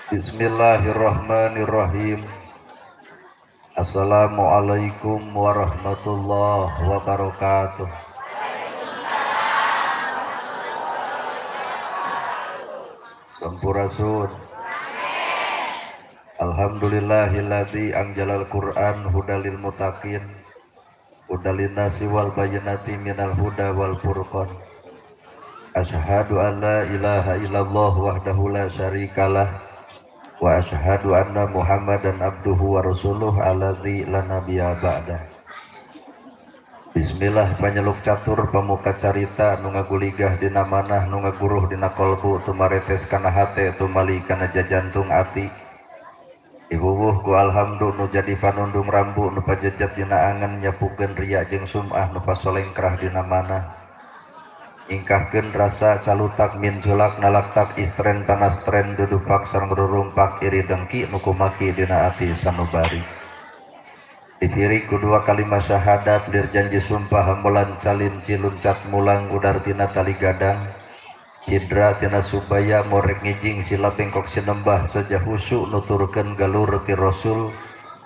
Bismillahirrahmanirrahim. Assalamualaikum warahmatullahi wabarakatuh. Sampurasun. Alhamdulillahilladzi anjalal Qur'an hudalil muttaqin hudalin nasi wal bayyinati minal huda wal furqan. Asyhadu an la ilaha illallah wahdahu la syarikalah wa asyhadu anna Muhammadan abduhu wa rasuluh alladzi la nabiyya ba'dah. Bismillah panyeluk catur pamuka carita nu ngaguligah dina manah nu ngaguruh dina kolbu tumaretes kana hate tumali kana jajantung ati. Iwuwuh ku alhamdu nu jadi panundung rambu nu pajejep dina angen nyapukeun riya jeung sum'ah nu pasolengkrah dina manah. Ingkahkeun rasa calutak minculak nalaktak istren tanastren dudupak sareng rurumpak iri dengki nu kumaki dina ati sanubari. Dipiri ku dua kalimat syahadat lir janji sumpah hambolan calin ciluncat mulang udar tina tali gadang cidra tina subaya morek ngijing sila bengkok sinembah saja husu nuturkeun galur ti rasul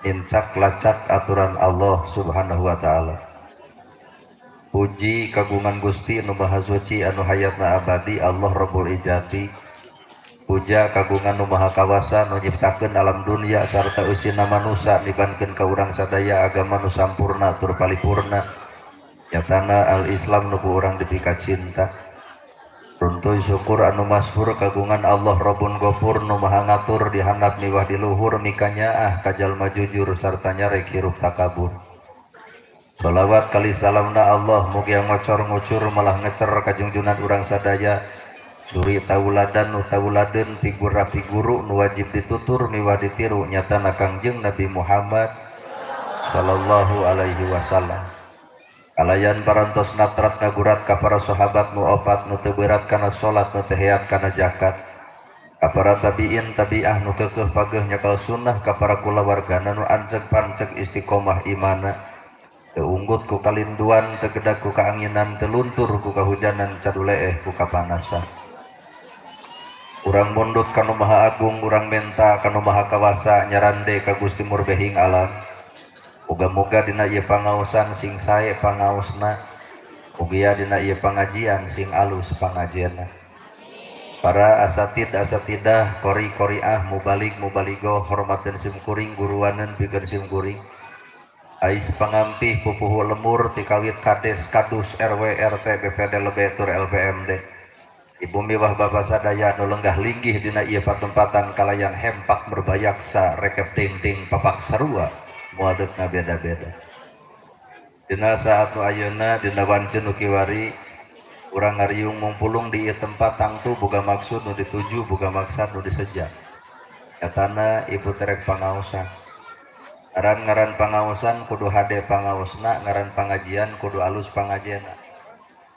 nincak lacak aturan Allah subhanahu wa ta'ala. Puji kagungan Gusti nu Maha Suci anu hayatna abadi Allah Rabbul Ijati. Puja kagungan nu Maha Kawasa nu nyiptakeun alam dunia sarta eusina manusa nibankeun ka urang sadaya agama nu sampurna tur palipurna. Nyatana al-Islam nu ku urang dipika cinta. Runtuy syukur anu masyhur kagungan Allah Rabbun Gofur nu Maha ngatur di handap miwah di luhur mikanyaah ka jalma jujur sarta nyarek hirup takabur. Sholawat kali salamna Allah mugia ngocor ngucur malah ngecer kajungjunan urang sadaya suri tauladan nu tauladeun figura figuru nu wajib ditutur miwah ditiru nyatana Kangjeng Nabi Muhammad sallallahu alaihi wasallam. Kalayan parantos natrat ngagurat ka para sahabat nu opat nu teu berat kana salat nu teu heat kana zakat ka para tabiin tabiah nu keukeuh pageuh nyakal sunnah ka para kulawargana nu anceg panceg istiqomah imana. Teunggut ku kalinduan, tegedak ku kaanginan, teluntur ku kahujanan, caduleeh ku kapanasan. Urang mundut kanu Maha Agung, urang menta kanu Maha Kawasa, nyarande ka Gusti Murbehing alam. Muga-muga dina ieu pangaosan sing sae pangaosna, mugia dina ieu pangajian sing alus pangajianna. Para asatid asatidah, qori qoriah, mubalig mubaligoh, hormateun sim kuring, guruaneun pikeun sim kuring. Ais pangampih pupuhu lemur tikawit kades kadus RW RT BPD lebetur LPMD. Ibu miwah bapa sadaya nu lenggah linggih dina ieu patempatan kalayan hempak merbayaksa rekep ting-ting papak sarua muadetna beda-beda. Dina saat nu ayeuna dina wanceun nu kiwari urang ngariung mumpulung di ieu tempat tangtu boga maksud nu dituju boga maksad nu diseja. Nyatana ibu terek pangaosan. Ngaran-ngaran pangaosan kudu hade pangaosna, ngaran pangajian kudu alus pangajianna.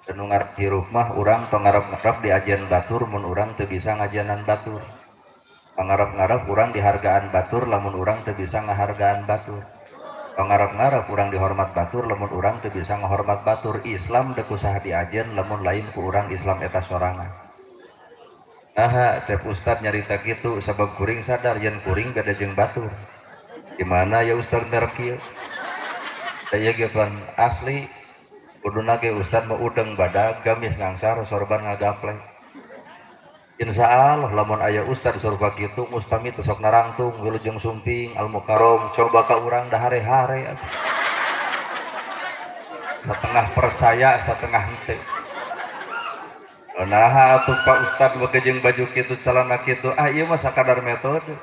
Teu ngarep hirup mah urang tong ngarep-ngarep diajian batur mun urang teu bisa ngajianan batur. Pangarep-ngarep urang dihargaan batur lamun urang teu bisa ngahargaan batur. Pangarep-ngarep urang dihormat batur lamun urang teu bisa ngahormat batur. Islam deuk usaha diajian lamun lain ku urang Islam eta sorangan. Naha cep ustad nyarita kitu sabab kuring sadar yen kuring beda jeung batur. Gimana ya ustad merek ieu? Saya ge pan asli kuduna ge ustad mah udeng badag gamis ngangsar sorban ngagaplek. Insya Allah lamun aya ustad sorba kitu mustami teu sok narangtung wilujeng sumping al mukarrom coba ka urang da hare-hare. Setengah percaya setengah henteu. Naha atuh Pak Ustad beukeung jeung baju kitu calana kitu ah ieu mah sakadar metode.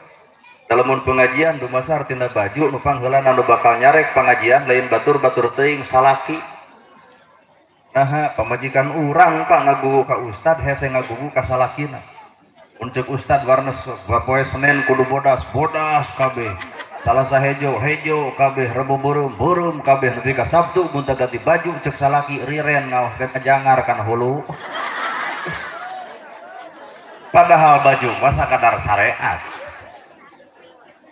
Lamun pengajian dumasar tina baju nu pangheulana nu bakal nyarek pengajian lain batur-batur teuing salaki. Naha pamajikan urang Pak ngagugu ka ustad hese ngagugu ka salakina. Mun ceuk ustad warna poe Senin kudu bodas, bodas kabeh. Salasa hejo, hejo kabeh, Rebo beureum, beureum kabeh nepi ka Sabtu mun teu ganti baju ceuk salaki riren ngaos teh jangar kana hulu. Padahal baju mah sakadar syariat.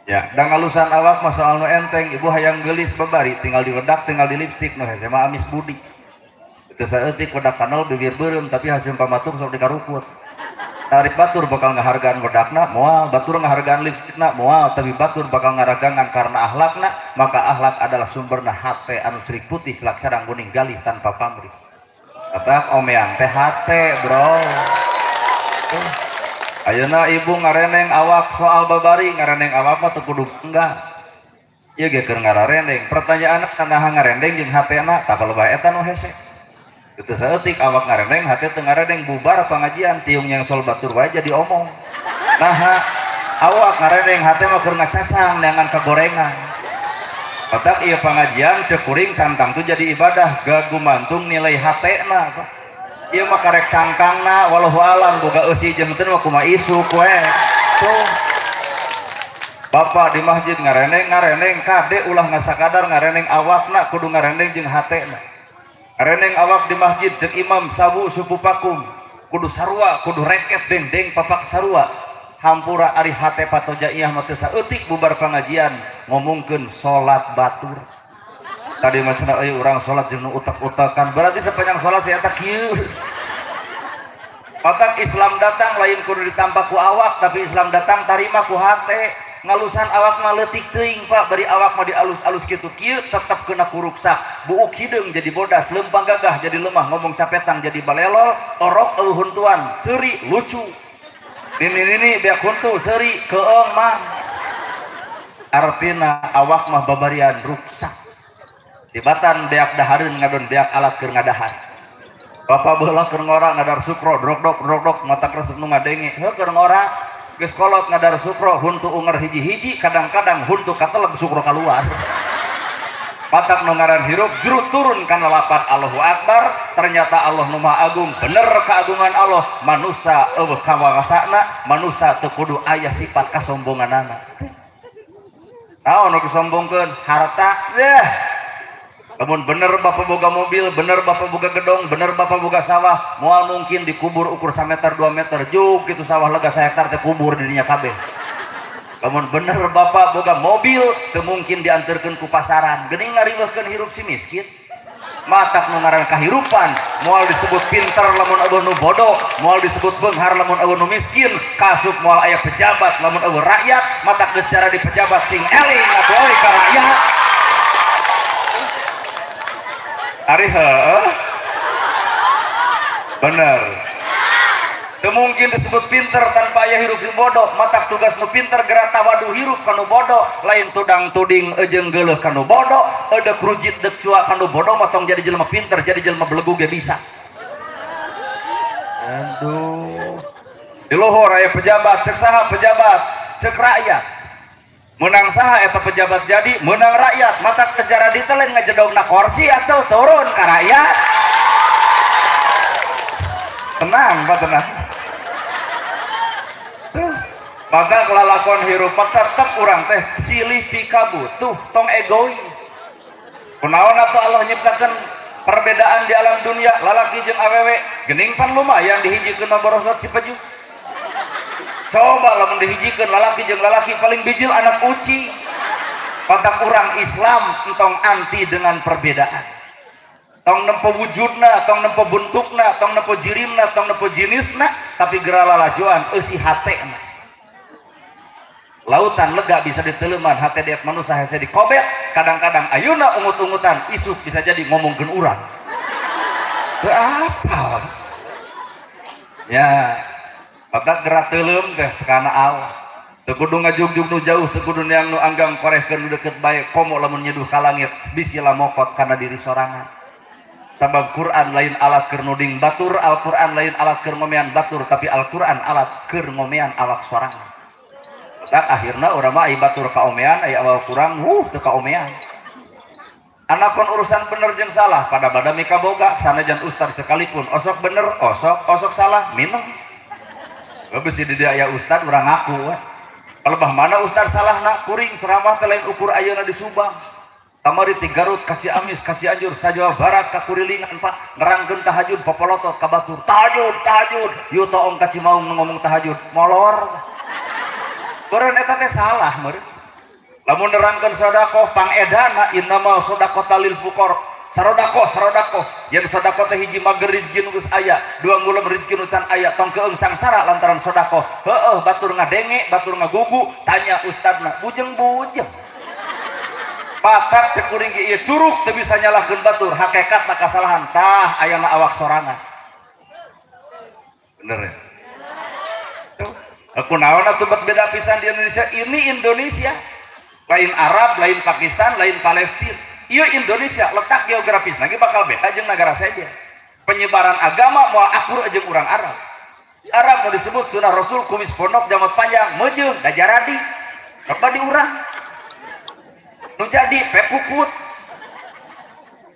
Ya, dan ngalusan awak mah soal nu enteng, ibu hayang geulis babari tinggal diwedak, tinggal di lipstik nu hese mah amis budi. Teu saeutik wedak kanal bibir beureum tapi hasil pamatur sok dikarukut. Tarik batur bakal ngahargaan wedakna moal, batur ngahargaan lipstikna moal, tapi batur bakal ngaragangan karena akhlakna, maka akhlak adalah sumberna hate anu cerik putih celak herang kuning galih tanpa pamrih. Kata omean teh hate bro. Ayeuna ibu ngareneng awak soal babari, ngareneng awak mah teu kudu enggak. Ieu ge keur ngararendeng, pertanyaan naha ngarendeng jeung hatena tah palebah eta nu hese. Itu saeutik awak ngarendeng hate teu ngarendeng bubar pangajian tiung yang sol batur wae jadi omong. Naha awak ngarendeng hate mah keur ngacacang neangan kagorengan. Otak ieu pangajian cek kuring cantang tuh jadi ibadah gagumantung nilai hatena. Ieu mah karek cangkangna wallahu alam boga eusi jeung teu mah kumaha isuk we. Tuh. Bapak di masjid ngareneng kade ulah ngasakadar ngareneng awakna kudu ngareneng jeung hatena. Reneng awak di masjid cek imam sabu supu pakum kudu sarua kudu reket deng-deng papak sarua hampura ari hate patojaiyah mah teu saeutik bubar pengajian ngomongkeun salat batur. Tadi mah cenah euy urang salat jeung nu utak-utakan berarti sepanjang salat si eta kieu. Otak Islam datang lain kudu ditampa ku awak tapi Islam datang tarima ku hate. Ngalusan awak mah leutik teuing Pak, bari awak mah dialus-alus kitu kieu tetep kena kuruksak. Buuk hideung jadi bodas, lempang gagah jadi lemah, ngomong capetang jadi balelol, orok eueuh huntuan, seuri lucu. Nini-nini beak huntu seuri keung mah. Artina awak mah babarian ruksak. Tibatan beak dahareun ngadon beak alat keur ngadahar. Bapak baheula keur ngora ngadar sukro drok-drok drok-drok mata resep nu ngadenge. Heuh keur ngora geus kolot ngadar sukro huntu unger hiji-hiji kadang-kadang huntu kateleg sukro keluar. Patak nu ngaran hirup juru turun kana lapat Allahu Akbar, ternyata Allah nu Maha Agung, bener keagungan Allah, manusa eueuh kawasana, manusa teu kudu aya sifat kasombonganana. Naon nu disombongkeun? Harta. Deh. Lamun bener bapak boga mobil, bener bapak boga gedong, bener bapak boga sawah, moal mungkin dikubur ukur 1 meter 2 meter juk gitu sawah lega sahektar teh kubur di dinya kabeh. Lamun bener bapak boga mobil, teu mungkin dianterkeun ku pasaran. Geuning ngariweuhkeun hirup si miskin. Matak nu ngaran kahirupan, moal disebut pinter lamun eueuh nu bodoh, moal disebut beunghar lamun eueuh nu miskin, kasup moal aya pejabat lamun eueuh rakyat, matak geus cara di pejabat sing eling atuh euy ka rakyat. Ari heueuh. Bener. Teu mungkin disebut pinter tanpa aya hirup nu bodoh, matak tugas nu pinter geura tawadu hirup ka nu bodoh, lain tudang tuding jeung geuleuh ka nu bodoh, eudek rujit deuk cua ka nu bodoh mah tong jadi jelema pinter, jadi jelema belegu ge bisa. Aduh. Di luhur aya pejabat, cek saha pejabat, cek rakyat. Menang saha eta pejabat jadi menang rakyat, matak sejarah ditelen ngajedogna kursi atau turun ka rakyat. Tenang Pak, tenang. Tuh, maka kelalakon hirup tetep urang teh silih pikabutuh, tong egois. Kunaon atuh Allah nyiptakeun perbedaan di alam dunia, lalaki jeung awewe, geuning pan lumayan dihijikeun mah borosot si peju. Coba lamun dihijikeun lalaki jeung lalaki paling bijil anak uci. Matak urang Islam entong anti dengan perbedaan. Tong nempo wujudna, tong nempo bentukna, tong nempo jirimna, tong nempo jenisna, tapi geura lalajoan eusi hatena. Lautan lega bisa diteleman, hate diet manusia hese dikobet, kadang-kadang ayeuna ungut-ungutan, isuk bisa jadi ngomongkeun urang. Teu apa? Ya, maka gerak teuleum teh kana Allah. Teu kudu ngajugjug nu jauh, teu kudu neang nu anggang korehkeun nu deukeut bae, komo lamun nyeduh ka langit, bisi lamokot kana diri sorangan. Sabab Quran lain alat keur nuding batur, Al-Quran lain alat keur ngomean batur, tapi Al-Quran alat keur ngomean awak sorangan. Tak akhirna urang mah ai batur kaomean, ai awak kurang teu kaomean. Anapun urusan bener jeung salah pada bada mikaboga, sanajan ustad sekalipun osok bener, osok, osok salah, minum. Besi di dia aya ustad urang ngaku we. Palebah mana ustad salahna kuring ceramah teh lain ukur ayeuna di Subang. Kamari ti Garut ka Ciamis ka Cianjur sa Jawa Barat ka Kurilingan Pak, nerangkeun tahajud popolotot ka batur. Tahajud, tahajud. Ieu toong ka Cimaung ngomong tahajud, molor. Beureun eta teh salah meureun. Lamun nerangkeun sedekah pangedana innamal shadaqata lil fuqara. Sarodakoh sarodakoh yen sodakoh teh hiji mager rezeki nu geus aya, dua ngulem rezeki nu can aya, tong keung sangsara lantaran sodakoh. Heueuh batur ngadenge, batur ngagugu, tanya ustadna, bujeng-bujeng. Patak cek kuring ge ieu curug teu bisa nyalahkeun batur, hakikatna kasalahan tah ayana awak sorangan. Bener ya? Tuh, aku naon atuh bet beda pisan di Indonesia, ini Indonesia. Lain Arab, lain Pakistan, lain Palestina. Iya Indonesia letak geografis lagi bakal beda jeung negara saja. Penyebaran agama moal akur jeung urang Arab. Arab mau disebut sunnah Rasul kumis pondok janggot panjang meujeung da jaradi. Rek di urang. Nu jadi pepukut.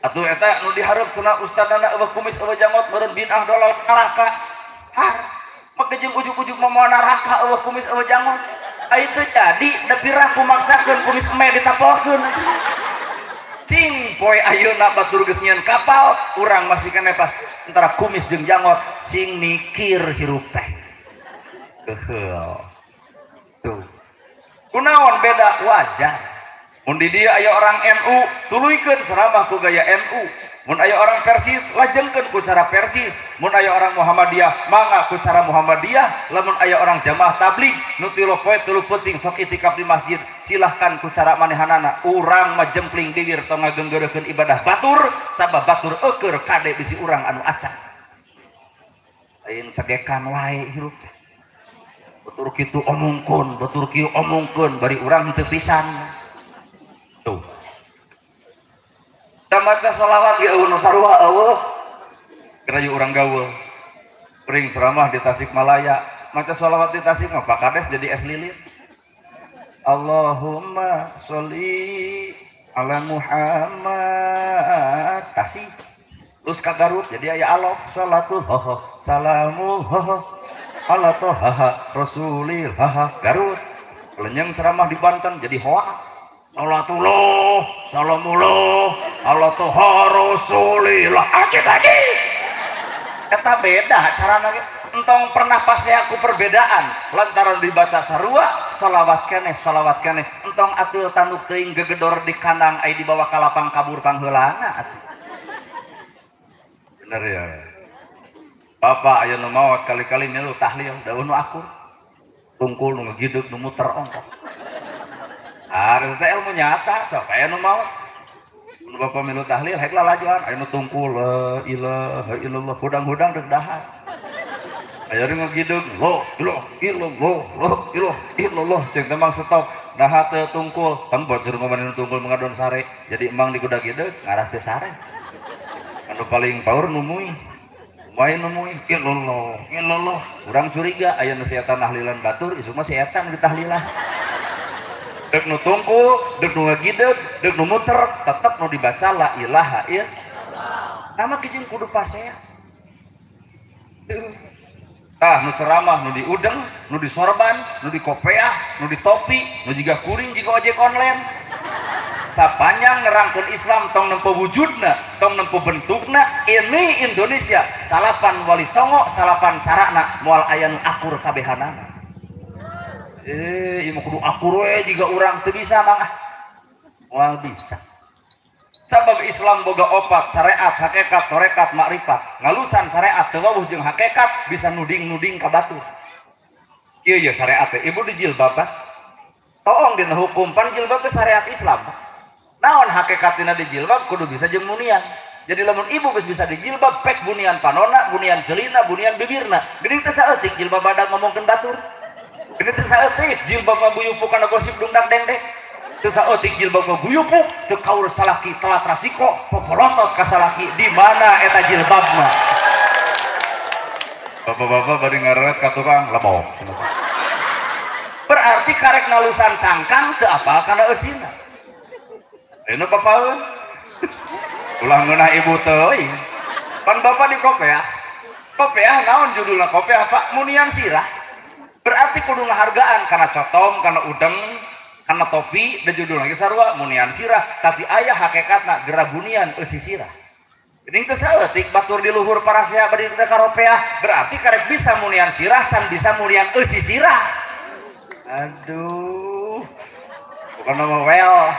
Atuh eta nu dihareup cenah ustadna eueuh kumis eueuh janggot meureun bid'ah dolal neraka. Har, make jeung ujug-ujug moal neraka eueuh kumis eueuh janggot. Ai teu jadi da piraku maksakeun kumis eme ditapolkeun. Cing poe ayeuna batur geus nyieun kapal urang masih keneh pas antara kumis jeung janggot sing mikir hirup teh. Keuheul. Tuh. Kunaon beda wajar. Mun di dieu aya orang NU tuluykeun ceramah ku gaya NU. Mun aya orang Persis lajengkeun ku cara Persis. Mun aya orang Muhammadiyah mangga ku cara Muhammadiyah. Lamun aya orang jamaah tabligh nu tilu poe tilu peuting sok itikaf di masjid silahkan ku cara manehanana. Urang mah jempling bibir tong ngagenggeurekeun ibadah batur sabab batur eueur kade bisi urang anu acan. Lain cagekan wae hirup teh. Batur kitu omongkeun, batur kieu omongkeun bari urang henteu pisan. Tuh. Maca sholawat ge eueuh nu sarua eueuh. Kerayu urang gaul. Pring ceramah di Tasikmalaya, maca sholawat di Tasik mah Pak Kades jadi es lilin. Allahumma sholli ala Muhammad. Tasik. Terus ka Garut jadi aya alok salatu ho salamu ho ala toha rasulil ha Garut. Lenyeng ceramah di Banten jadi hoa. Salatullah, salamullah, ala toha rasulillah. Acik lagi. Eta beda carana. Entong pernah pasti aku perbedaan lantaran dibaca sarua sholawat keneh sholawat keneh. Entong atuh tanduk teuing gegedor di kandang ai dibawa ka lapang kabur pangheulana atuh. Bener ya. Bapak aya nu maot kali-kali milu tahlil da nu akur. Tungkul nu ngegideg nu muter ongkok. Ah, itu ilmu nyata, sok aya nu maot. Mun bapak milu tahlil hek lalajoan, aya nu tungkul la ilaha illallah hudang-hudang deuk dahar. Aya nu ngegideg lo ilah illallah lo ilah illallah ceuk teh mang stop. Daha teu tungkul, tembot suruh ngomongin tungkul mengadon sare. Jadi emang di kuda gideg ngarah teu sare. Anu paling power numui. Main numui illallah illallah. Urang curiga aya nu setan tahlilan batur, isuk mah setan ditahlilah. Dek nu tungkul, dek nu ngagideg, dek nu muter, tetep nu dibaca la ilaha illallah. Nama kijing kudu pasea. Tah nu ceramah nu diudeng, nu disorban, nu dikopeah, nu ditopi, nu jiga kuring jiga ojek online. Sapanjang nerangkeun Islam tong nempo wujudna, tong nempo bentukna, ini Indonesia salapan wali songo, salapan carana moal aya nu akur kabehanana. Ieu mah kudu akur we jiga urang teu bisa mang ah. Moal bisa. Sabab Islam boga opat syariat, hakikat, tarekat, makrifat. Ngalusan syariat teu wawuh jeung hakikat bisa nuding-nuding ka batur. Ieu ye syariat teh ibu dijilbab bah. Toong dina hukum pan jilbab teh syariat Islam. Naon hakikat dina dijilbab kudu bisa jeung munian. Jadi lamun ibu geus bisa dijilbab pek bunian panona, bunian celina, bunian bibirna. Geuning teh saeutik jilbab badak ngomongkeun batur. Geuning teh saeutik jilbab ngaguyupuk kana gosip dungdak dengdek. Teu saeutik jilbab ngaguyupuk teu kaur salaki telat rasiko popolotot ka salaki di mana eta jilbabna. Bapak-bapak bari ngareret ka tukang lebok. Berarti karek ngalusan cangkang teu apal kana eusina. Ayeuna papaeun. Ulah ngeunah ibu teuing. Pan bapak di kopeah. Kopeah naon judulna kopeah Pak? Munian sirah. Berarti kudu ngahargaan kana cotom, kana udeng, kana topi, da judul lagi sarua munian sirah, tapi aya hakikatna gera bunian eusi sirah. Geuning teu saeutik batur di luhur parasea bari teh karopeah, berarti karek bisa munian sirah can bisa munian eusi sirah. Aduh. Bukan nama well.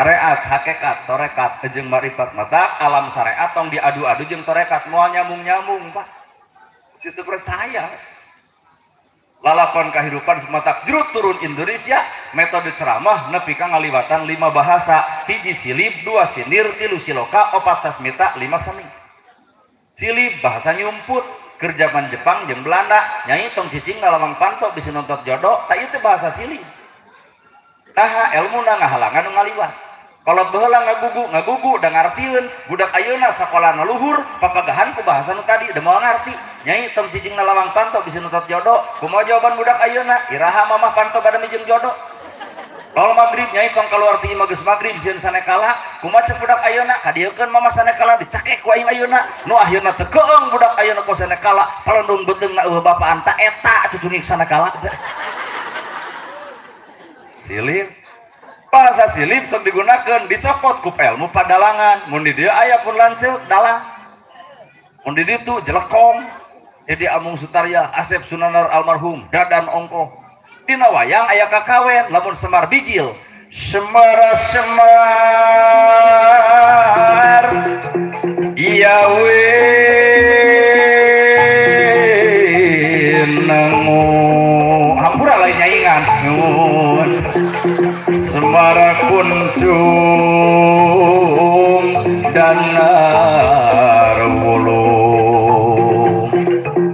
Syariat, hakikat, torekat, jeung marifat. Mata alam syariat tong diadu-adu jeung torekat, moal nyambung-nyambung, Pak. Situ percaya. Lalakon kehidupan matak jerut turun Indonesia, metode ceramah nepi ka ngaliwatan 5 bahasa, 1 silib, 2 sinir, 3 siloka, 4 sasmita, 5 seni. Silib bahasa nyumput, keur zaman Jepang jeung Belanda, nyai tong cicing ngalawang panto bisi nontot jodoh, tah ieu teh bahasa silib. Taha elmuna ngahalangan nu ngaliwat. Kolot baheula ngagugu da ngartieun, budak ayeuna sakolana luhur, papagahan ku bahasa nu tadi da moal ngarti. Nyai tong cicing na lawang panto bisi nontot jodoh, kumaha jawaban budak ayeuna? Iraha mamah panto bade mijeng jodoh. Lalu magrib nyai tong kaluar ti imah geus magrib sieun sanekala, kumaha cek budak ayeuna? Kadieukeun mamah sanekala dicakek ku aing ayeuna. Nu akhirna teu keung budak ayeuna ku sanekala, palondong beuteungna eueuh bapaan ta eta cucungik sanekala. Silib bahasa silib sok digunakan dicopot ku ilmu padalangan mun di dieu aya pun lanceuk dalang mun di ditu jelekong jadi Amung Sutarya Asep Sunanar almarhum Dadan Ongkoh dina wayang aya kakawen lamun Semar bijil Semar Semar iya wenangu hampura lain nyaingan Semara kuncung danar wulung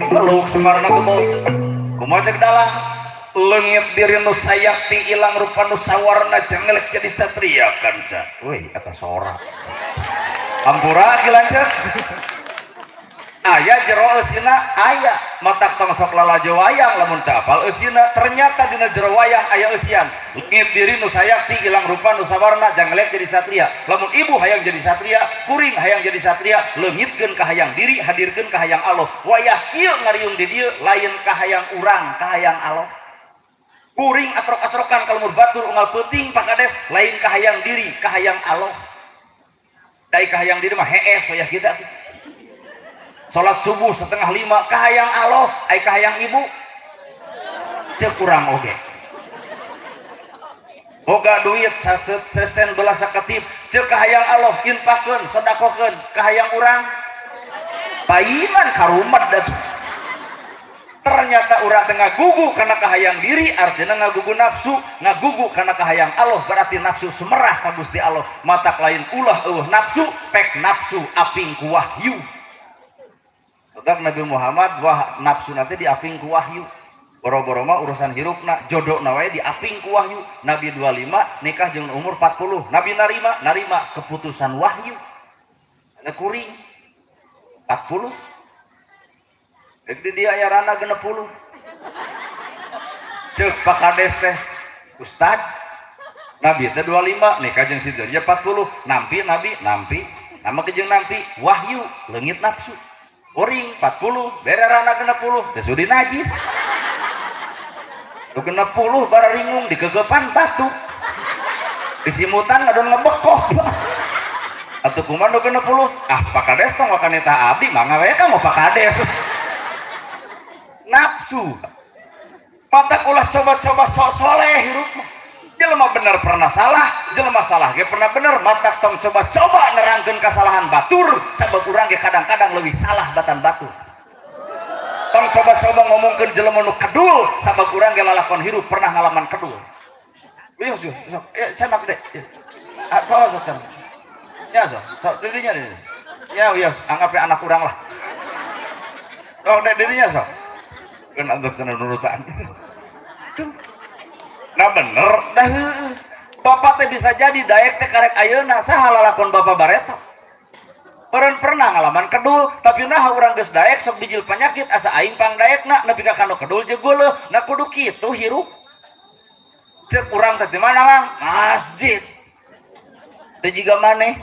meluk Semarna kumaha kumaha cek dalang leungit diri nu sayakti ilang rupa nu sawarna jangelek jadi satria kanca weh eta sora hampura ki lanceuk aya jero eusina aya matak tong sok lalajo wayang lamun teu apal eusina ternyata dina jero wayang aya eusian leungit diri nu sayakti ilang rupa nu sawarna jangelek jadi satria lamun ibu hayang jadi satria kuring hayang jadi satria leungitkeun ka hayang diri hadirkeun ka hayang Allah wayah kieu ngariung di dieu lain ka hayang urang ka hayang Allah kuring atrok-atrokan kalmur batur unggal peuting pakades lain ka hayang diri ka hayang Allah dai ka hayang diri mah hees wayah kita tuh. Salat subuh 4:30 kahayang Allah ai kahayang ibu cek kurang oge boga duit saset sesen belas saketip cek kahayang Allah infakeun sedakokeun kahayang urang paingan karumet atuh ternyata urang teh ngagugu kana kahayang diri artinya ngagugu nafsu ngagugu kana kahayang Allah berarti nafsu sumerah ka Gusti Allah matak lain ulah eueuh nafsu pek nafsu aping ku wahyu. Tetap Nabi Muhammad wah nafsu nanti diaping ku wahyu. Boro-boro mah urusan hirupna, jodohna wae diaping ku wahyu. Nabi 25 nikah jeung umur 40. Nabi narima keputusan wahyu. Ana kuring 40. Rek di dia aya rana 60. Ceuk Pak Kades teh, Ustad, Nabi teh 25 nikah jeung si Dzulhijjah 40. Nampi Nabi, nampi. Nama kejeng nampi wahyu leungit nafsu. Uring 40, bere rana 60, teh sudi najis. Nu 60 bara ringung dikegepan batuk. Disimutan ngadon ngebekoh. Atuh kumaha nu 60? Ah, Pak Kades tong wakaneta abdi mangga we ka mau Pak Kades. Nafsu. Matak ulah coba-coba sok soleh hirup mah. Jelema bener pernah salah, jelema salah ge pernah bener, matak tong coba-coba nerangkeun kasalahan batur, sabab urang ge kadang-kadang leuwih salah batan batur. Tong coba-coba ngomongkeun jelema nu kedul, sabab urang ge lalakon hirup pernah ngalaman kedul. Wios yeuh, sok, ya canak deh. Ah, sok canak. Ya sok, sok dirinya deh. Ya wios, anggap anak urang lah. Sok deh dirinya sok. Keun anggap cenah nurutan. Nah bener dah bapak teh bisa jadi daek teh karek ayeuna saha lalakon bapak bareto peureun pernah ngalaman kedul tapi nah urang geus daek sok bijil penyakit asa aing pang daekna nepi ka kanu kedul jeung geuleuh nah kudu kitu hirup cek urang teh di mana Mang masjid teh jiga maneh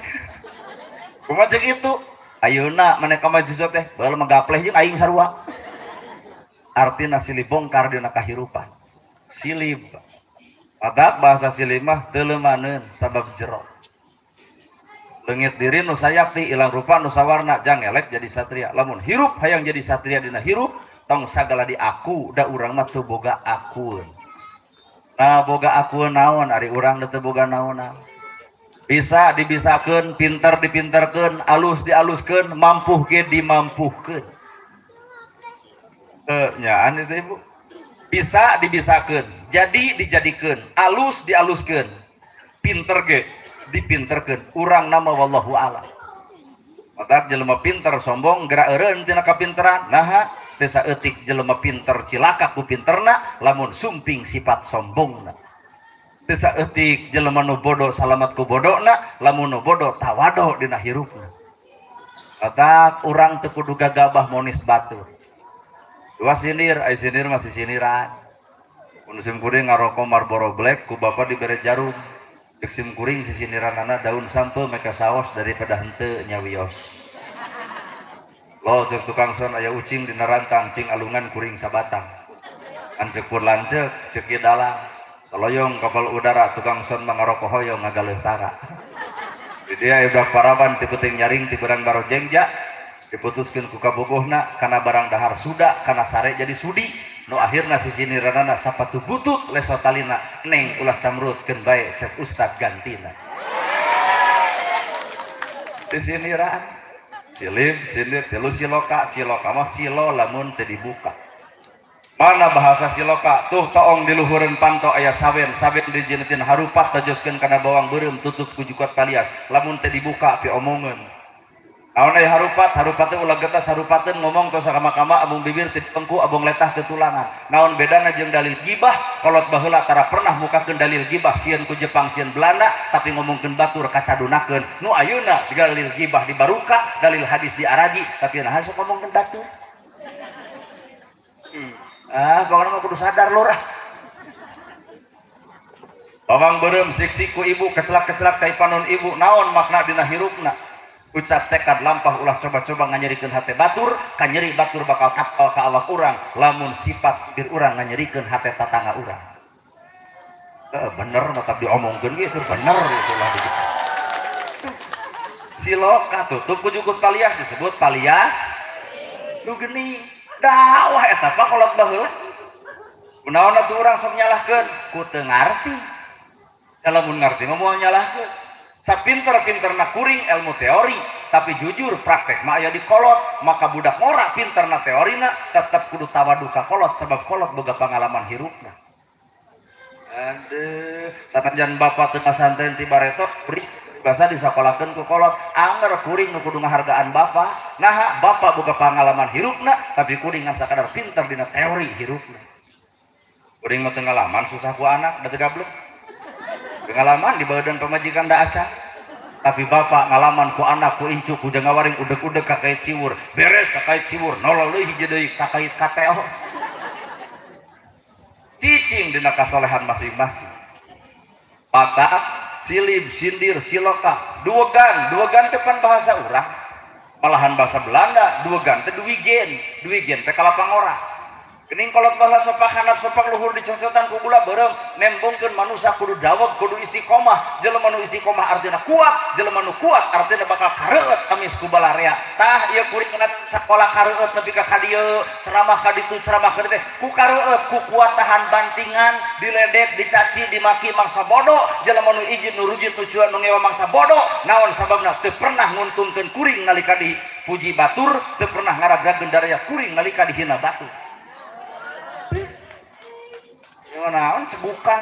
kumaha cek itu ayeuna maneh ka masjid teh baheula mah gapleh jeung aing sarua artina silih bongkar dina kahirupan silib. Matak bahasa silib mah teu leumaneun sabab jero. Leungit diri nu sayakti ilang rupa nu sawarna jangelek jadi satria. Lamun hirup hayang jadi satria dina hirup tong sagala di aku da urang mah teu boga akueun. Nah boga akueun naon ari urang teu boga naon-naon. Bisa dibisakeun, pinter dipinterkeun, alus dialuskeun, mampuh ge dimampuhkeun. Nyaan itu ibu. Bisa dibisakeun, jadi dijadikeun, alus dialuskeun, pinter ge dipinterkeun. Urang nama wallahu a'lam. Matak jelema pinter sombong gerak eureun tina kapinteran. Naha teu saeutik jelema pinter cilaka ku pinterna lamun sumping sifat sombongna. Teu saeutik jelema nu bodoh salamat ku bodona lamun nu bodoh tawado dina hirupna. Matak urang teu kudu gagabah monis batur. Dua sinir, ai sinir masih siniran. Mun sim kuring ngaroko Marlboro Black ku bapa dibere jarum. Cek sim kuring sisiniranana daun sampe meka saos daripada henteu nyawios. Lo cek tukang son aya ucing dina rantang cing alungan kuring sabatang. Kan cek pur lanceuk cek ieu dalang. Saloyong kapal udara tukang son mangaroko hoyong ngagaleuh tara. Di dia budak parawan ti peuting nyaring ti berang barojengja diputuskeun ku kabogohna kana barang dahar suda kana sare jadi sudi nu akhirna sisiniranana sapatu butut leso talina neng ulah camrut keun bae cek ustad gantina. Sisiniran silib sindir tilu siloka siloka mah silo lamun teu dibuka. Mana bahasa siloka tuh toong di luhureun panto aya sawen sawen dijinetin harupat tajoskeun kana bawang beureum tutup ku jukot palias lamun teu dibuka pi omongeun. Naon aya harupat harupat teh ulah getas harupateun ngomong tos sakama-kama abung bibir teu dipengku abung letah teu tulangan. Naon bedana jeung dalil gibah kolot baheula tara pernah mukakeun dalil gibah sieun ku Jepang sieun Belanda tapi ngomongkeun batur kacadunakeun. Nu ayeuna dalil gibah dibaruka dalil hadis diaraji tapi naha sok ngomongkeun batur. Ah pokona mah kudu sadar lurah. Bawang beureum sik-sik ku ibu kecelak-kecelak cai panon ibu naon makna dina hirupna. Ucap tekad lampah ulah coba-coba nganyerikeun hate batur, kanyeri batur bakal tapal ka awak urang lamun sifat bir urang nganyerikeun hate tatangga urang. Bener mata diomongkeun gitu, bener itulah begitu. Siloka tutup ku jukut palias disebut palias nu geuning. Dakwah eta pa kolot baheula. Kunaon atuh urang sok nyalahkeun? Ku teu ngarti. Da lamun ngarti mah moal nyalahkeun. Sapinter-pinterna kuring ilmu teori, tapi jujur praktek mah aya di kolot, maka budak ngora pinterna teorina tetep kudu tawadu ka kolot sebab kolot boga pengalaman hirupna. Aduh, sanajan bapak teu pasantren ti bareto, kuring basa disakolakeun ku kolot, anger kuring nu kudu ngahargaan bapak. Naha bapak boga pengalaman hirupna, tapi kuring ngan sakadar pinter dina teori hirupna. Kuring mah teu ngalaman susah ku anak, da teu gablek. Pengalaman di badan pemajikan da acan tapi bapak ngalaman ku anak ku incu ku jangawaring udeg-udeg kakait siwur beres kakait siwur nolol leuwih hiji deui kakait katel cicing dina kasolehan masing-masing. Patak silib sindir siloka duwegan depan bahasa urang malahan bahasa Belanda duwegan teh duwigen duwigen teh kalapangora. Gening kolot bahasa sopak handap sopak luhur dicocotan ku gula beureum nembongkeun manusia kudu daweg kudu istiqomah jelema nu istiqomah artina kuat jelema nu kuat artina bakal kareueut amis ku balarea. Tah ieu kuring kana sakola kareueut nepi ka kadieu ceramah ka ditu ceramah ka dieu ku kareueut ku kuat tahan bantingan diledek dicaci dimaki mangsa bodoh jelema nu ijin nu rujit nu cuan nu ngewa mangsa bodoh naon sababna teu pernah nguntungkeun kuring nalika dipuji batur teu pernah ngaragrageun daraya kuring nalika dihina batur. Naon cegukan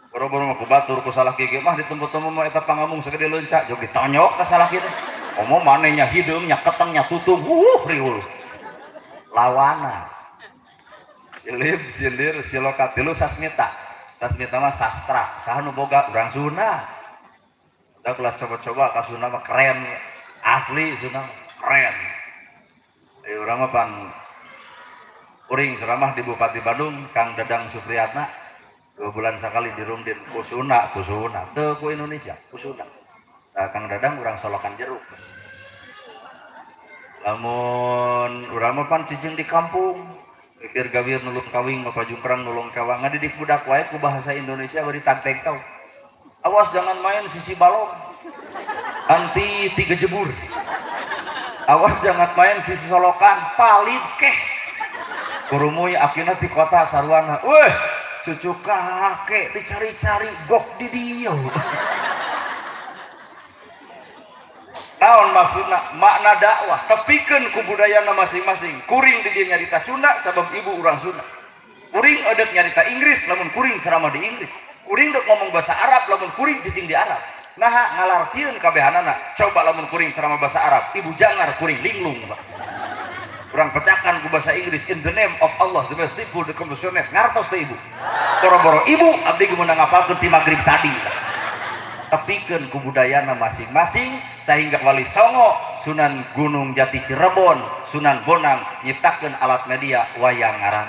boro-boro mah ku batur ku salah gigi mah ditemu-temu mah eta pangamung sagede leunca jog ditonyok ka salah kitu omo maneh nya hideung nya keteng nya tutung riul lawana silib sindir siloka tilu sasmita sasmita mah sastra saha nu boga urang Sunda da ulah coba-coba ka Sunda mah keren asli Sunda keren ieu urang mah pang kuring ceramah di Bupati Bandung Kang Dadang Supriyatna 2 bulan sekali di Rumdin kusuna kusuna teu ku Indonesia kusuna. Nah, Kang Dadang urang solokan jeruk lamun urang mah pan cicing di kampung pikir gawir nulung kawing mapa jungkrang nulung kawang ngadidik budak wae ku bahasa Indonesia bari tagteg tau awas jangan main sisi balong anti tiga jebur awas jangan main sisi solokan palit keh kurumuy akhirnya di kota sarwana weh cucu kakek dicari-cari gok di dia. Naon maksudna? Makna dakwah tepikeun ku budayana masing-masing. Kuring di dieu nyarita Sunda sabab ibu urang Sunda. Kuring eudek nyarita Inggris lamun kuring ceramah di Inggris. Kuring dek ngomong bahasa Arab lamun kuring cicing di Arab. Nah ngalartieun kabehanana. Coba lamun kuring ceramah bahasa Arab, ibu jangar kuring linglung, Pak. Urang pecakan ku bahasa Inggris, in the name of Allah the merciful the compassionate. Ngartos teh ibu. Boro-boro ibu abdi geus ngapalkeun ti magrib tadi. Tepikeun ku budayana masing-masing sehingga Wali Songo Sunan Gunung Jati Cirebon, Sunan Bonang nyiptakeun alat media wayang ngaran.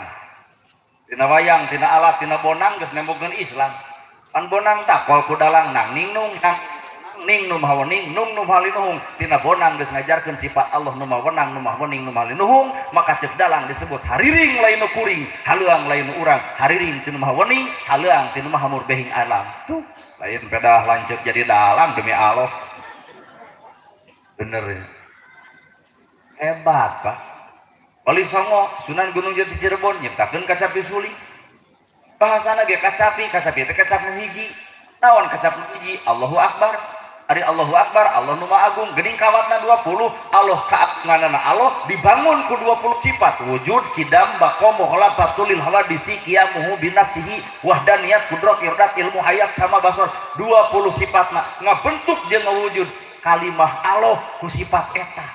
Tina wayang, tina alat, tina bonang geus nembokeun Islam. Pan bonang takol ku dalang nang ning nung nang ning nu maha wening nung nu maha linuhung. Tina bonang geus ngajarkeun sifat Allah nu maha wenang nu maha wening nu maha linuhung, maka ceuk dalang disebut hariring lain nu kuring, haleuang lain nu urang, hariring ti nu maha wening, haleuang ti nu maha murbehing alam. Tuh lain pedah lanceuk jadi dalang demi Allah. Bener ya. Hebat, Pak. Wali Songo Sunan Gunung Jati Cirebon nyiptakeun kacapi suli. Bahasana ge kacapi, kacapi teh kacap nu hiji. Naon kacap nu hiji? Allahu Akbar. Ari Allahu Akbar, Allah nu Maha Agung, geuning kawatna 20, Allah kaagunganana Allah dibangun ku 20 sifat. Wujud, kidam, baqa, mukhalafa, tulil hawadisi, qiyamuhu binafsihi, wahdaniyat, kudrat, irdat, ilmu, hayat, sama basor. 20 sifatna ngabentuk jeung ngawujud kalimah Allah ku sifat eta.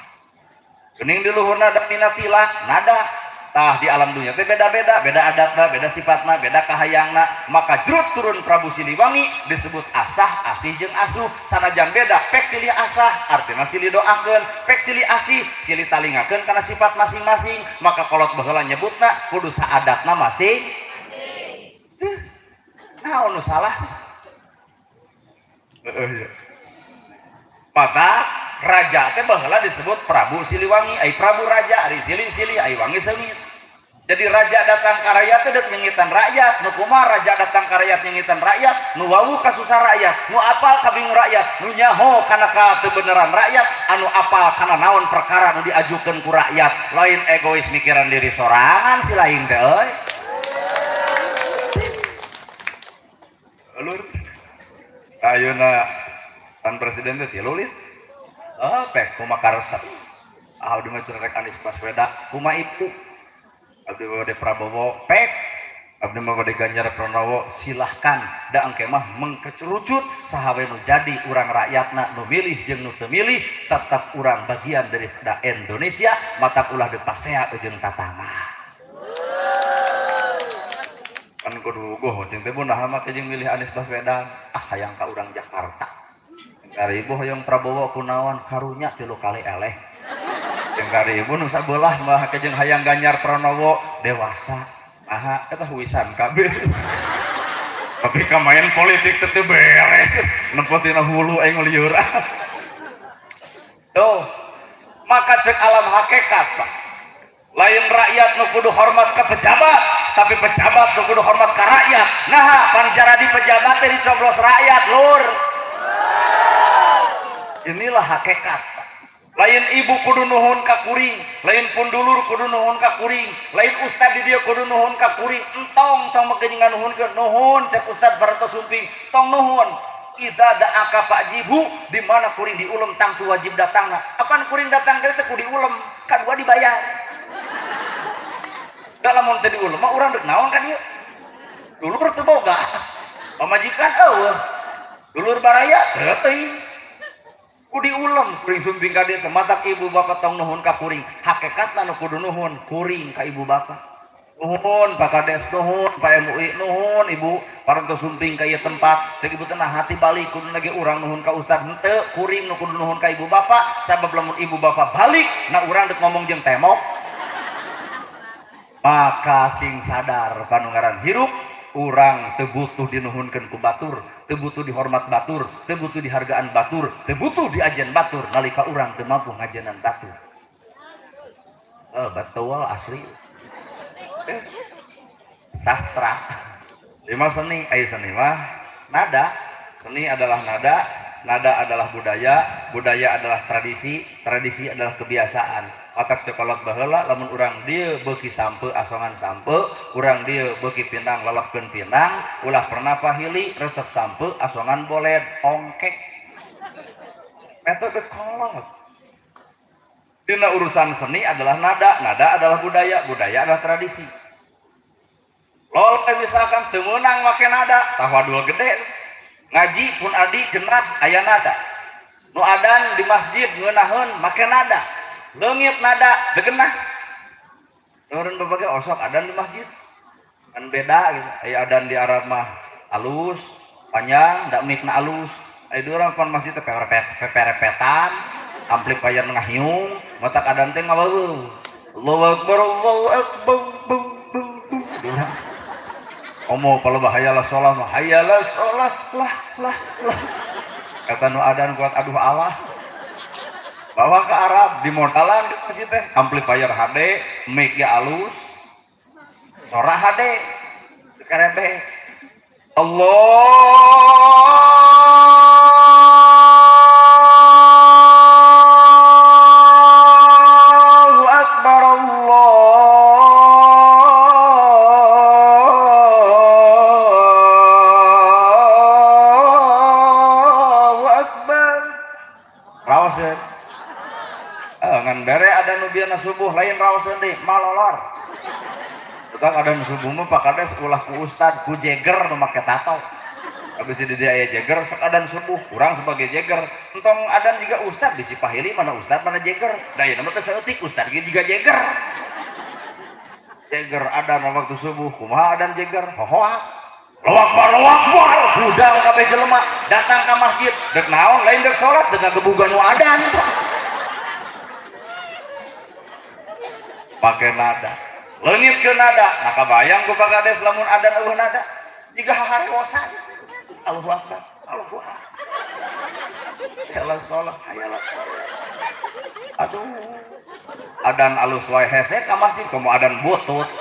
Geuning di luhurna ada minatila, nada. Tah di alam dunia teh beda-beda, beda adatna, beda sifatna, beda kahayangna. Maka jrut turun Prabu Siliwangi disebut asah, asih jeung asuh. Sanajan beda, pek silih asah artina silih doakeun, pek silih asih silih talingakeun kana sifat masing-masing. Maka kolot baheula nyebutna kudu saadatna masing. Naon nu salah sih? Heeh. Maka raja teh baheula disebut Prabu Siliwangi, ai Prabu Raja, ari silih-silih, ai wangi seungit. Jadi raja datang ka rakyat teh deuk nyengitan rakyat, nu kumaha raja datang ka rakyat nyengitan rakyat, nu wawuh kasusah rakyat, nu apal kabingung rakyat, nu nyaho kana katebeneran rakyat, anu apal kana naon perkara nu diajukeun ku rakyat, lain egois mikiran diri sorangan si lain teh euy. Lur. Ayeuna pan presiden teh tilu lit. Oh, pek kumaha karesep. Ah abdi mah cerek Anies Baswedan, kumaha itu? Abdi mah bade Prabowo, pek. Abdi mah bade Ganjar Pranowo, silahkan. Da engke mah mengkecerucut saha we nu jadi urang rakyatna nu milih jeung nu teu milih, tetep urang bagian dari da Indonesia, matak ulah dipasea jeung tatangah. Kan kudu goh cing teh naha mah jeung milih Anies Baswedan, ah hayang ka urang Jakarta. Karibu hoyong Prabowo kunaon karunya 3 kali eleh. Jeung karibu nu sabelah mah jeung hayang Ganjar Pranowo dewasa. Aha eta huisan kabeh. Tapi kamain politik teh teu beres. Nempo tina hulu aing lieur. Tuh. Maka cek alam hakikat, Pak. Lain rakyat nu kudu hormat ka pejabat, tapi pejabat nu kudu hormat ka rakyat. Naha panjaradi pejabat teh dicoblos rakyat, lur. Inilah hakikat. Lain ibu kudu nuhun ka kuring, lain pundulur kudu nuhun ka kuring, lain ustad di dieu kudu nuhun ka kuring. Entong tong make jeung nganuhunkeun nuhun cek ustad Baranto Sumping, tong nuhun. Idza da'aka fa'jibu, di mana kuring diulem tangtu wajib datangna. Apan kuring datang ka teh kudu diulem, kadua dibayar. Da lamun teu diulem mah urang deuk naon ka dieu? Dulur teu boga. Pamajikan eueuh. Dulur baraya teu teuing. Ku diulem kuring sumping ka dieu teh matak ibu bapak tong nuhun ka kuring. Hakikatna nu kudu nuhun kuring ka ibu bapak. Nuhun Pak Kades, nuhun Pak MUI, nuhun ibu parantos sumping ka ieu tempat. Cek ibu teh nah hati balik kudu lagi urang nuhun ka ustad henteu, kuring nu kudu nuhun ka ibu bapak sabab lamun ibu bapak balik na urang deuk ngomong jeung temok. Maka sing sadar panungaran hirup urang teu butuh dinuhunkeun ku batur, teu butuh dihormat batur, teu butuh dihargaan batur, teu butuh diajen batur nalika urang teu mampu ngajenan batur. Betul asli. Sastra. Lima seni, ayo seni mah nada. Seni adalah nada, nada adalah budaya, budaya adalah tradisi, tradisi adalah kebiasaan. Otak cokolot baheula lamun urang dieu beuki sampe asongan sampe, urang dieu beuki pinang lelepkeun pinang, ulah pernah pahili resep sampe asongan boled ongkek. Metode kolot. Dina urusan seni adalah nada, nada adalah budaya, budaya adalah tradisi. Lol misalkan teu meunang make nada, tawadul gede. Ngaji pun adi genah aya nada. Nu adan di masjid ngeunaheun make nada. Leungit nada teu genah. Nuhun berbagai osok adan di masjid. Kan beda gitu. Aya adan di Arab mah alus, panjang, da mikna alus. Aya di urang pan masjid teh peperepetan, amplifier ngahiung, matak adan teh ngaweuh. Allahu akbar, Allahu akbar. Omo kalau hayalah sholah mah hayalah sholah lah lah lah. Kata nu adan kuat aduh Allah. Bawa ke Arab di modalan di masjid teh amplifier HD, mic ge alus, sora HD, sekarebe. Allahu akbar, Allahu akbar. Raos ya. Ngan bere ada nu bieu subuh lain raoseun deui malolor. Tukang ada nu subuh mah Pak Kades ulah ku ustad ku jeger nu make tato. Habis di dia aya jeger sok adan subuh, urang sebagai jeger. Entong adan juga ustad bisi pahili mana ustad mana jeger. Da ieu mah teh saeutik ustad ge jiga jeger. Jeger adan waktu subuh kumaha adan jeger? Hohoa. Allahu akbar, Allahu akbar. Hudang kabeh jelema datang ka masjid dek naon lain dek salat dek ngagebugan nu adan. Pakai nada, leungit ke nada, nah kabayang ku Pak Kades lamun adan eueuh nada, jiga haharewosan. Allahu akbar, Allahu akbar. Hayalah sholat, hayalah sholat. Aduh, adan alus wae hese ka masjid komo adan butut.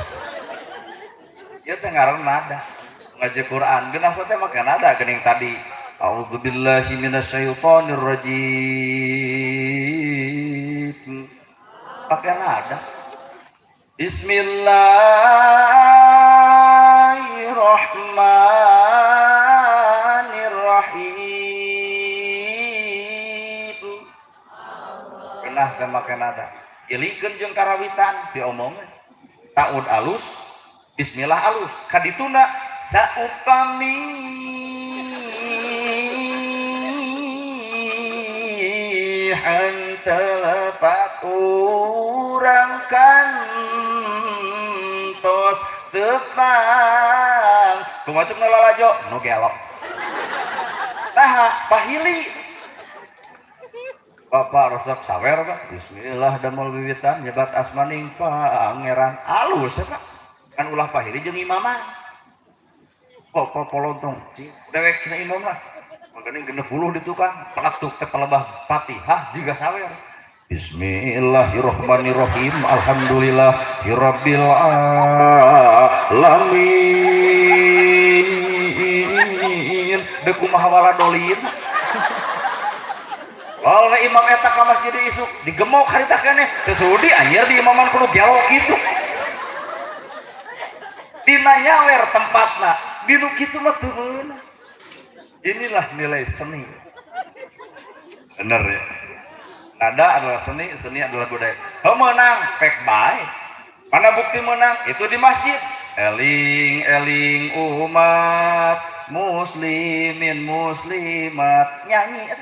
Ieu teh ngaran nada. Ngaji Quran geunah teh make nada geuning tadi. A'udzubillahi minasyaitonir rajim. Pakai nada. Bismillahirrahmanirrahim. Kenah teh make nada. Ilikeun jeung karawitan diomongeun. Taud alus, bismillah alus. Kadituna saupami hantelepat urang kantos tepang kumacuk nalalajo nu gelok taha pahili bapak resep sawer pak bismillah damel wiwitan nyebat asmaning pangeran alus ya pak kan ulah pahili jeung imaman kok polontong dewek cenah imam lah makanya 60 di tukang pelatuk teh pelebah Fatihah juga sawer. Bismillahirrahmanirrahim. Alhamdulillahirabbil alamin. Deuk kumaha waladolin. Lalu imam eta ka masjid isuk digemok harita keneh teu sudi anjir di imaman kudu gelok kitu. Dina nyawer tempatna, dinu kitu mah teu meunang. Inilah nilai seni. Bener ya. Nada adalah seni, seni adalah budaya. Menang, pek bae. Mana bukti menang? Itu di masjid. Eling eling umat muslimin muslimat nyanyi.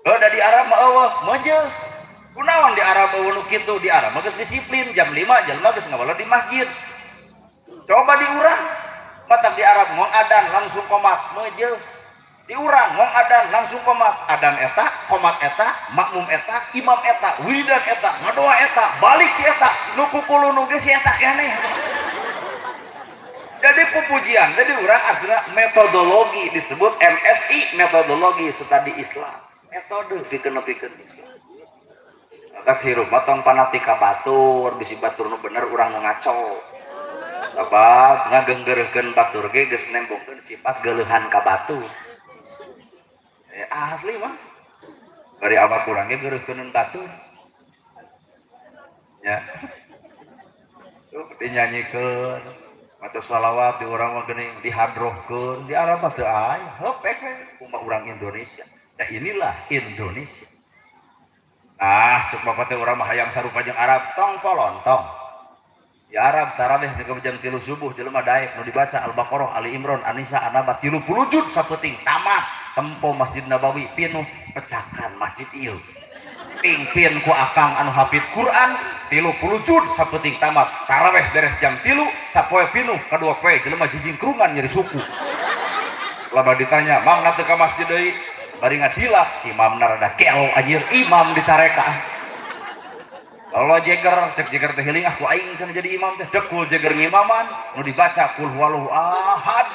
Oh, da di Arab mah eueuh meujeuh. Kunaon di Arab eueuh nu kitu? Di Arab mah geus disiplin jam 5 jelema geus ngawala di masjid. Coba di urang. Matak di Arab ngong adan langsung komat meujeuh. Di urang ngong adan langsung komat. Adan eta, komat eta, makmum eta, imam eta, wiridan eta, ngadoa eta, balik si eta, nu kukulunu ge si eta keneh. Jadi pupujian, jadi urang artinya metodologi disebut MSI, metodologi studi Islam. Metode pikeun-pikeun Islam. Matak hirup mah tong fanatik ka batur, bisi batur nu bener urang nu ngaco. Sebab ngagenggereukeun batur ge geus nembongkeun sifat geuleuhan ka batur. Asli mah. Bari abah kurang ge geureukeun batur. Ya. Tuh dinyanyikeun, maca shalawat di urang mah geuning dihadrohkeun, di Arab mah teu aya. Heupek we kumaha urang Indonesia. Ya inilah Indonesia. Ah, cuk bapak teh urang mah hayang sarupa jeung Arab, tong polontong. Ya Arab tarawih nepi jam 3 subuh jelema daek nu dibaca Al-Baqarah, Ali Imran, An-Nisa, An-Naba 30 juz sapeuting tamat. Tempo Masjid Nabawi pinuh pecakan masjid ieu. Pingpin ku akang anu hafid Quran 30 juz sapeuting tamat. Tarawih beres jam 3 sapoe pinuh kadua poe jelema jijingkrungan nyeri suku. Laba ditanya, "Mang na teu ka masjid deui?" Bari ngadilak imamna rada gelo anjir, imam dicareka. Kalau jeger, cek jeger teh heling ah ku aing cenah jadi imam teh. Dekul jeger ngimaman nu dibaca kul huwallahu ahad.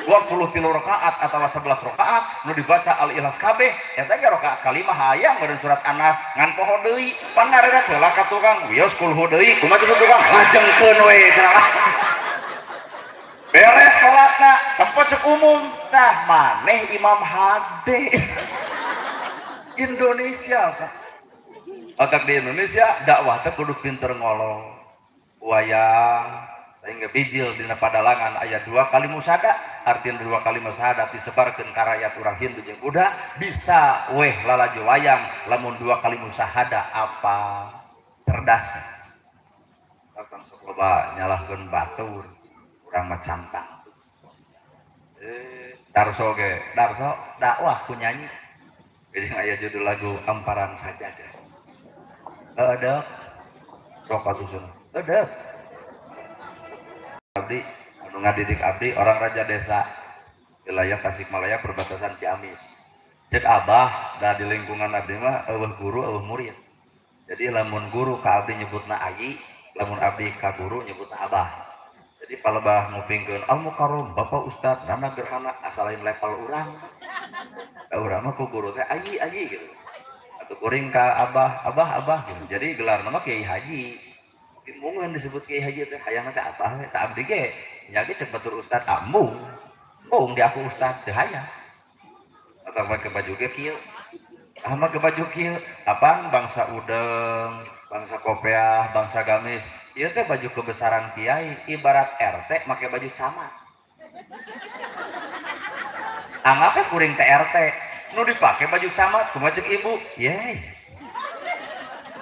23 rakaat atawa 11 rakaat nu dibaca al-ikhlas kabeh eta ge rakaat kalima hayang beureun surat Anas ngan poho deui pan ngarerat heula ka tukang wios kulhu deui kumaha cek tukang lajengkeun we cenah. Beres salatna tempo cek umum tah maneh imam hade. Indonesia Pak. Otak di Indonesia dakwah teh kudu pinter ngolong wayang sehingga bijil dina padalangan ayat 2 kali musada artinya 2 kali musada disebarkeun ka rakyat urang Hindu jeung Buddha bisa weh lalajo wayang lamun 2 kali musahada apa cerdas datang sok loba nyalahkeun batur urang mah cantang. Darso ge Darso dakwah ku nyanyi jadi aya judul lagu Amparan Sajadah. Edek sok atuh cenah edek abdi anu ngadidik abdi orang raja desa wilayah Tasikmalaya perbatasan Ciamis. Cek abah da di lingkungan abdi mah eueuh guru eueuh murid. Jadi lamun guru ka abdi nyebutna ayi, lamun abdi ka guru nyebutna abah. Jadi palebah ngupingkeun al mukarram bapak ustad nana gerhana asal lain level urang. Da urang mah ku guru teh ayi ayi gitu. Atau kuring ka abah abah abah gitu. Jadi gelar nama Kiai Haji. Mungkin disebut Kiai Haji teh hayang teh abah we tah abdi ge nya ge cek batur ustad ambung. Embung di aku ustad teu hayang. Atau make baju ge kieu. Ah make baju kieu, apaan bangsa udeng, bangsa kopiah, bangsa gamis. Ieu teh baju kebesaran kiai, ibarat RT make baju camat. Anggapnya kuring teh RT, nu dipake baju camat, kumaha cek ibu? Yeay.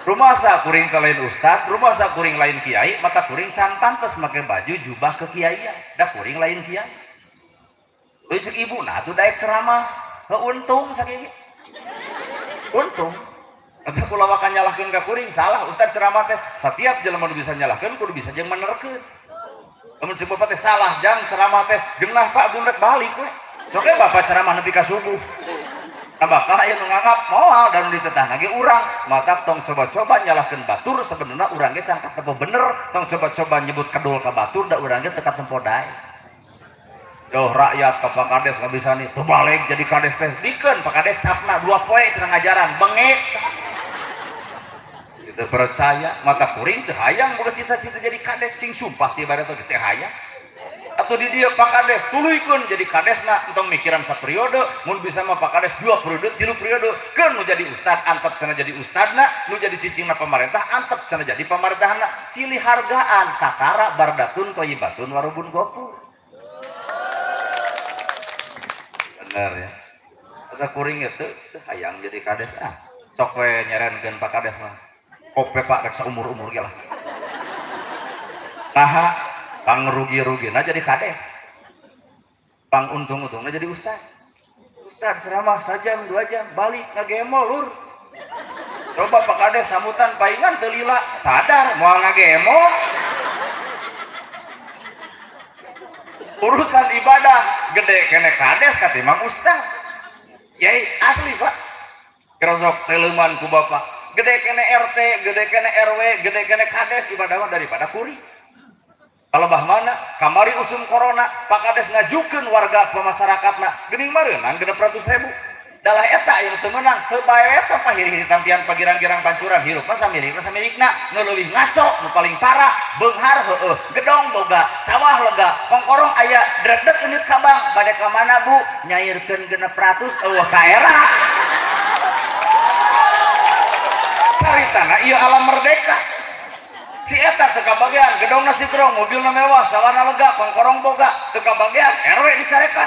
Rumasa kuring teh lain ustad, rumasa kuring lain kiai, mata kuring can pantes make baju jubah kekiaian, dah kuring lain kiai. Lu cek ibu, nah tuh daek ceramah, heuh untung sakieu. Untung. Atau kulawakan nyalahkeun ka kuring, salah ustad ceramah teh. Setiap jelema nu bisa nyalahkeun kudu bisa jeung menerkeun. Lamun cek bapak teh salah jang ceramah teh, geunah Pak abdi rek balik we. Sok we bapak ceramah nepi ka subuh. Bakal aya nu nganggap moal dan ditetah lagi urang mata tong coba-coba nyalahkeun batur sebenarnya urang ge can katempo bener tong coba-coba nyebut kedul ka batur da urang ge teu katempo dae. Yo rakyat ka Pak Kades nggak bisa nih terbalik jadi kades teh dikeun Pak Kades capna 2 poe cenah ngajaran bengek. Teu percaya mata kuring teu hayang boga cita-cita jadi kades sing sumpah ti bare teh teu hayang. Atau di dia Pak Kades tuluykeun jadi kadesna entong mikiran saperiode mun bisa mah Pak Kades 2 periode 3 periode keun nu jadi ustad antep cenah jadi ustadna nu jadi cicingna pemerintah antep cenah jadi pamarentahna silih hargaan kakara bardatun thayyibatun warubun gopur. Bener ya eta kuring itu teu hayang jadi kades ah sok we nyerenkeun Pak Kades mah kope Pak rek saumur-umur ge lah naha pang rugi-rugina jadi kades, pang untung-untungna jadi ustad. Ustad ceramah sajam 2 jam balik ngagemol lur. Coba Pak Kades sambutan paingan teu lila sadar moal ngagemol. Urusan ibadah gede kene kades katimbang ustad. Yai asli Pak. Kerosok teleuman ku bapak. Gede kene RT, gede kene RW, gede kene kades ibadah mah daripada kuri. Kalau bah mana kamari usum corona Pak Kades ngajukeun warga pemasyarakatna geuning mareunang 600.000 dalah eta anu teu meunang heuh bae eta mah hiri-hiri tampian pagirang-girang pancuran hirup mah samilikna nu leuwih ngaco nu paling parah beunghar heueuh gedong boga sawah lega kongkorong aya dredeg unit ka bank bade ka mana Bu nyairkeun 600 eueuh ka era caritana ieu alam merdeka. Si eta teu kabagean gedongna sigrong mobilna mewah sawana lega kongkorong boga teu kabagean RW dicarekan.